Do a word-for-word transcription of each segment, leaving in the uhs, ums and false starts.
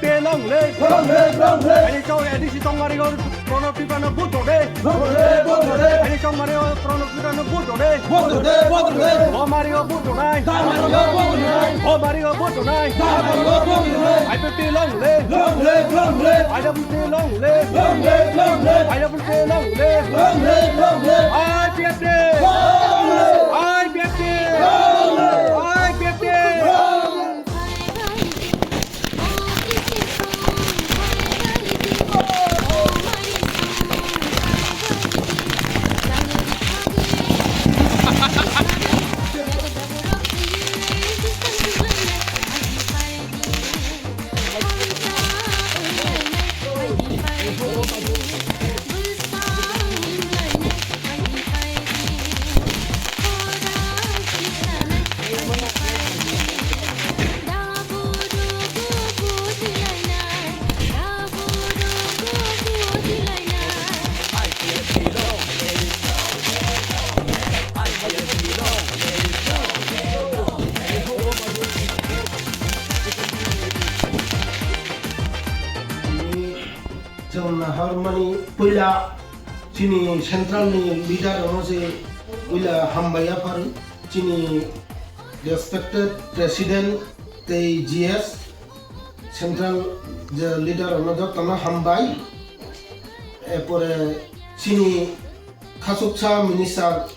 Te long live. Long live, long live. Ani chau A D C Chongmari o Pranab Tripura no vote de. Vote de, vote de. Ani Chongmari o Pranab Tripura no vote de. Vote de, vote de. Chongmari o vote de. Chongmari o vote de. Chongmari o vote de. Chongmari o vote de. I P F T long live. Long live, long live. I W T long live. Long live, long live. I W T long live. Long live, long live. I P F T. Long live. I P F T. Long live. I P F T. Long live. Chwng nahar mani puila chini central ni leader rokno se puila hambai yaphar chini respected president tei G S central je leader rokno jotono hambai. Epore chini khasuksa minister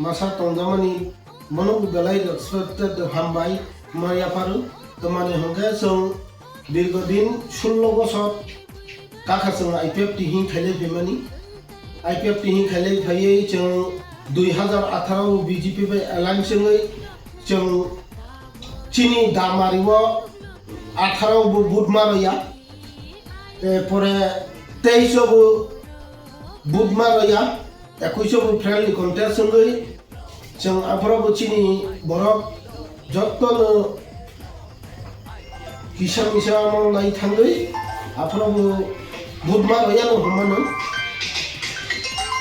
masa tongdamani bono belai respected hambai ma yapharu. Tamani hwnkhe chwng dirghodin sullo bosor kakha chwng I P F T hing khailai phaimani. I P F T hing khailai phaiwi chwng dui hazar atharo B J P bai alliance wngwi chwng chini damari o atharo bo vote ma rwya. Epore teis o bo vote ma rwya, ekuis o bo friendly contest wngwi chwng aphuru bo chini borok jotono kisa misa omo lai thangwi aphuru bo vote ma rwya no hwnmano.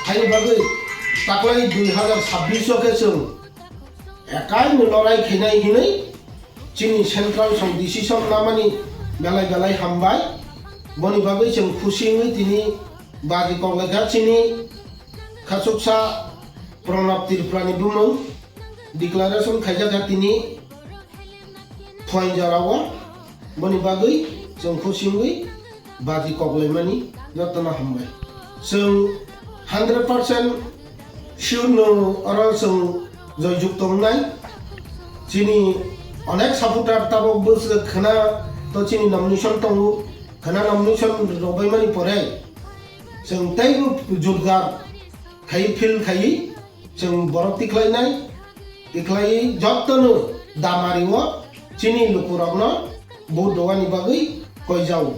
Haini bagwi taklai dui hazar sabbish o khe chwng Ekai ni lorai khainai hinwi chini central song decision namani belai belai hambai. Boni bagwi chwng khusi wngwi tini baji koklaikha chini khachuksa Pranab Tripura ni bumung declaration khaijakha tini phoin jorao. Boni bagwi chwng khusi wngwi baji koklaimani jotono hambai. Chwng hundred percent sure no oro chwng joyjukto wngnai. Chini onek supporter tabok bwswk khna to chini nomination tongo, khna nomination rwbaimani pore chwng teibo jurgar khai feel khai. Chwng borok tikhlainai, tikhlaiwi jotono damari o chini lukurokno vote rwani bagwi koijao.